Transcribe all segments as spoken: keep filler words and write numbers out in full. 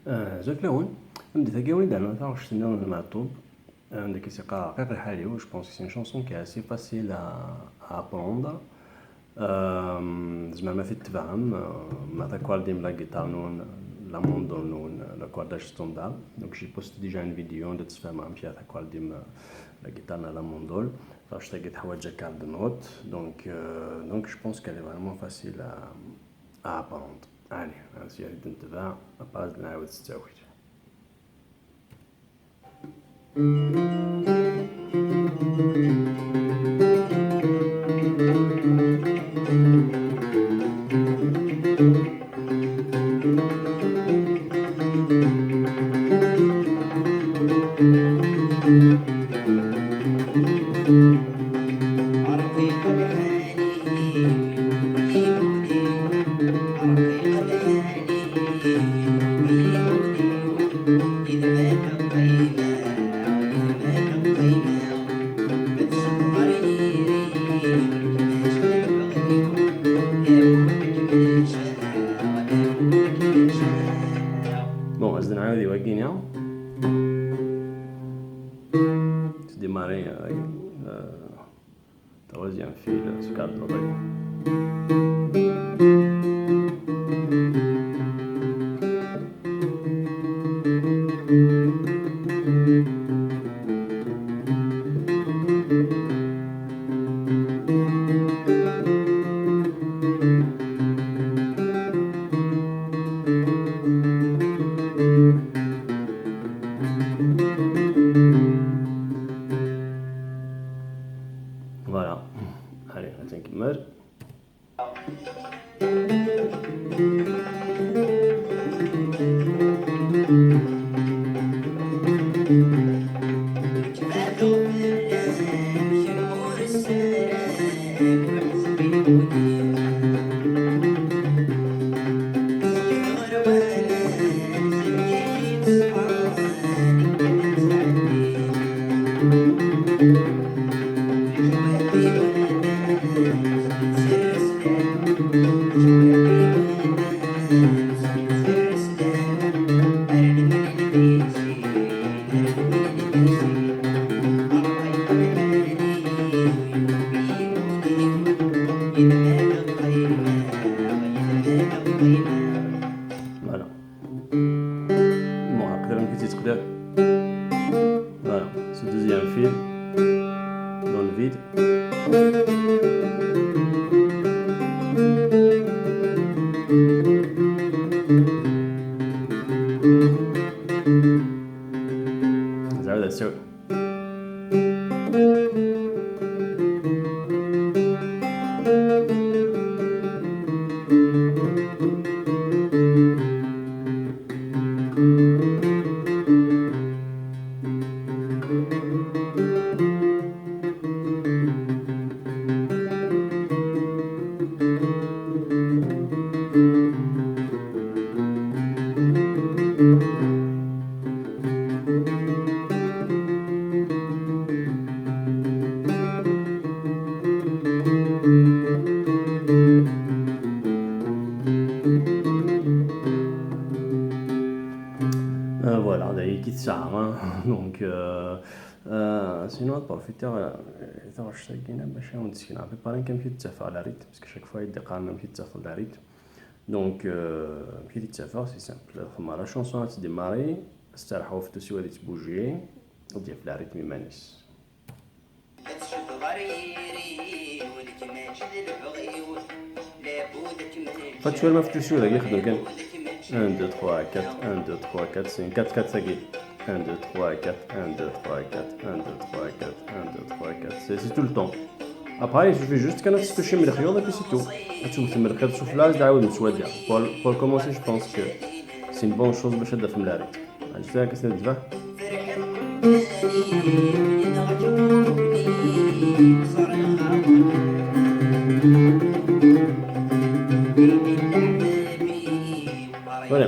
Ah, azul fell-awen. Am di tagi, win d-rnu taɣect-nniḍen n Meɛtub. Ah, anda i s-iqqar Rqiq lḥal-iw, je pense que c'est une chanson qui est assez facile à, à apprendre. Euh, tzemrem ad t-id-tebɛem, euh, ma takwaldim la guitare-nwen, la mondo-nwen, l'accordage standard. Donc, j'ai posté déjà une vidéo anda d-ssefhameɣ amek ara takwaldim, euh, la guitare neɣ la mondo. Taɣect-agi teḥwaǧ accord de note. Donc, euh, donc, je pense qu'elle est vraiment facile à, à apprendre. Allez, ad s-yali d-netbeɛ, après ad nɛawed s ttawil. Bon, ad nɛawed i wagini. Tdémarrer, euh, euh, troisième fil, sous quatre oreilles. Voilà. Allez, ad tt-nkemmel. Voilà. Bon, après, on peut dire. Voilà, ce deuxième fil dans le vide. زعما هادشي. Euh, voilà, d aya i tesɛa, hein. Donc, euh, euh, sinon, ad profiter, euh, taɣect-agi bac ad wen-d-sekneɣ à peu près amek i d-ttafeɣ la rythme, parce que chaque fois i d-qqaren amek i d-ttafeḍ la rythme. Donc, euh, amek i d-ttafeɣ, c'est simple. Xedmeɣ la chanson ad tdémarrer, ad tserḥeɣ ufettus-iw ad ittbuji, ad d-yaf la rythme iman-is. Fa twalam afettus-iw dagi ixeddem kan un, deux, trois, quatre, un, deux, trois, quatre, cinq, quatre, quatre, tagi. Un, deux, trois, quatre, un, deux, trois, quatre, un, deux, trois, quatre, un, deux, trois, quatre. C'est, c'est tout le temps. Après, il suffit juste kan ad testucim lexyuḍ et puis c'est tout. Ad tewtem lxiḍ sufella, ad tɛawdem s wadda. Pour, pour commencer, je pense que c'est une bonne chose باش ad tafem la rythme. Ɛziz, akka s-nedba. Voilà.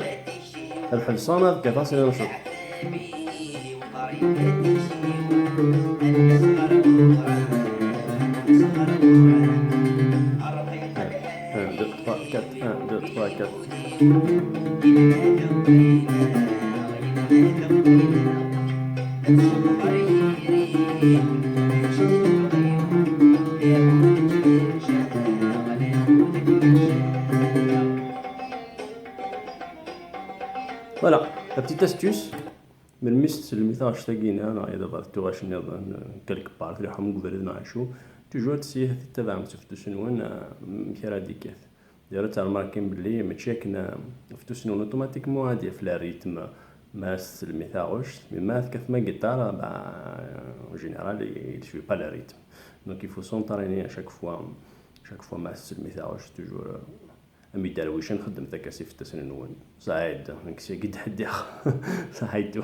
Ad ḥebseɣ ad kkateɣ s lɛucur. Un, deux, trois, quatre, un, deux, trois, quatre. Voilà, la petite astuce. Melmi s-tsellem i taɣect-agi-nni, neɣ yella d tuɣac nniḍen, quelque part, tleḥḥum deg ubrid neɣ acu, toujours essayez ad tettabaɛem s uftus-nwen, amek ara d-ikkat. D'ailleurs, ad tremarkim belli mačči akken, uftus-nwen automatiquement ad yaf le rythme ma s-tsellem i taɣect, mais ma tekkatem agiṭar, bah, en général, il suit pas le rythme. Donc il faut s'entraîner à chaque fois, chaque fois ma s-tsellem i taɣect, toujours, am iderwicen, xeddmet akka s ifassen-nwen. Saɛid, nekk syagi d-ḥeddiɣ. Saɛid.